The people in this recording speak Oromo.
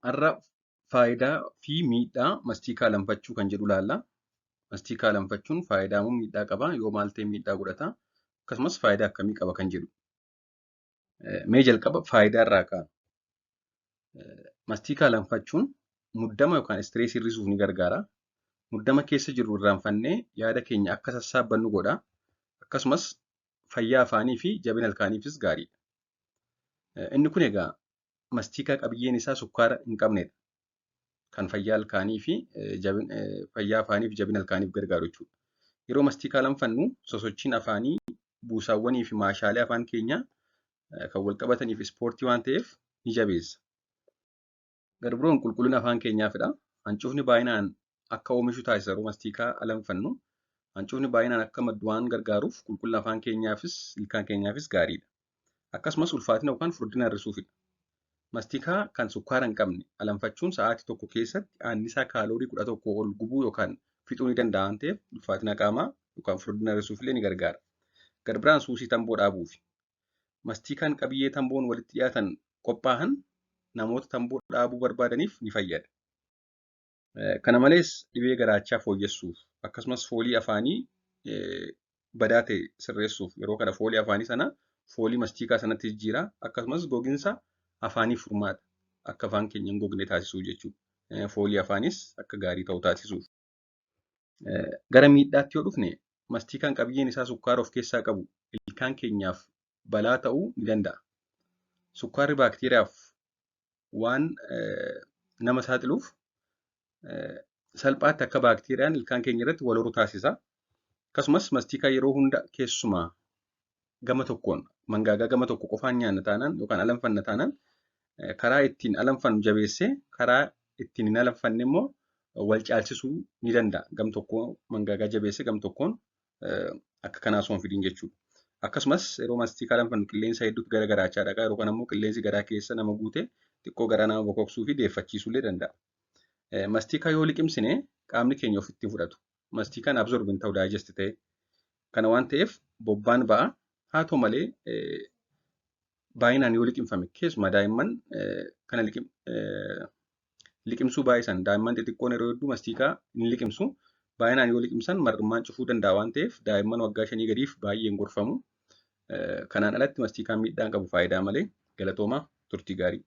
Har'a faayidaa fi miidhaa mastiikaa alanfachuu kan jedhu ilaalla. Mastiikaa alanfachuun faayidaa moo miidhaa qaba? Yoo maal ta'e miidhaa godhata? Akkasumas faayidaa akkamii qaba kan jedhu. Mee jalqaba faayidaa irraa kaana. Mastiikaa alanfachuun muddama yookaan istireesii hir'isuuf ni gargaara. Muddama keessa jirru irraanfannee yaada keenya akka sassaabbannu godha. Akkasumas fayyaa afaanii fi jabina ilkaaniifis gaariidha. Inni kun egaa mastiikaa qabiyyeen isaa sukkaara hin qabnedha. Kan fayyaa ilkaanii fi fayyaa afaanii fi jabina ilkaaniif gargaaru jechuudha. Yeroo mastiikaa alanfannu sosochiin afaanii buusaawwanii fi maashaalee afaan keenyaa kan wal qabataniif ispoortii waan ta'eef ni jabeessa. Gara biroon qulqullina afaan keenyaafidha. Hancufni baay'inaan akka oomishu taasisa yeroo mastiikaa alanfannu. Hancufni baay'inaan akka maddu waan gargaaruuf qulqullina afaan keenyaafis ilkaan keenyaafis gaariidha. Akkasumas ulfaatina yookaan furdina hir'isuufidha. Mastiikaa kan sukkaara hin qabne alanfachuun sa'aatii tokko keessatti annisaa kaaloorii 11 ol gubuu yookaan fixuu ni danda'a waan ta'eef ulfaatina qaamaa yookaan furdina hir'isuuf illee ni gargaara. Gara biraan suusii tamboo dhaabuufi. Mastiikaan qabiyyee tamboon walitti dhiyaatan qophaahan namoota tamboo dhaabuu barbaadaniif ni fayyada. Kana malees dhibee garaachaa fooyyessuuf akkasumas foolii afaanii badaa ta'e sirreessuuf yeroo kana foolii afaanii sana foolii mastiikaa sanatti jijjiira, akkasumas gogiinsa afaanii furmaata akka afaan keenya hin gogne taasisuu jechuudha. Foolii afaanis akka gaarii ta'u taasisuuf. Gara miidhaatti yoo dhufne, mastiikaan qabiyyeen isaa sukkaara of keessaa qabu ilkaan keenyaaf balaa ta'uu ni danda'a. Sukkaarri baakteeriyaaf waan nama saaxiluuf salphaatti akka baakteeriyaan ilkaan keenya irratti wal horu taasisa. Akkasumas mastiikaa yeroo hunda keessumaa gama tokkoon mangaagaa gama tokko qofaan nyaanna taanaan yookaan alanfanna taanaan, karaa ittiin alanfannu jabeessee karaa ittiin hin alanfanne immoo wal caalchisuu ni danda'a. Gam tokkoon mangaagaa jabeessee gam tokkoon akka kanaa osoo hin fidin jechuudha. Akkasumas yeroo mastiikaa alanfannu qilleensa hedduutu gara garaachaa dhaqa. Yeroo kana immoo qilleensi garaa keessa nama guute xiqqoo garaa nama bokoksuu fi deeffachiisuu illee danda'a. Mastiikaa yoo liqimsine qaamni keenya ofitti fudhatu. Mastiikaan absorb hin ta'u digest ta'e. Kana waan ta'eef bobbaan ba'a. Haa ta'u malee, baay'inaan yoo liqimfame, keessumaa daa'imman kana liqimsuu baay'isan, daa'imman xixiqqoon yeroo hedduu mastiikaa ni liqimsu. Baay'inaan yoo liqimsan mar'ummaan cufuu danda'a waan ta'eef daa'imman waggaa 5 gadiif baay'ee hin gorfamu. Kanaan alatti mastiikaan miidhaa hin qabu, faayidaa malee. Galatoomaa, turtii gaarii.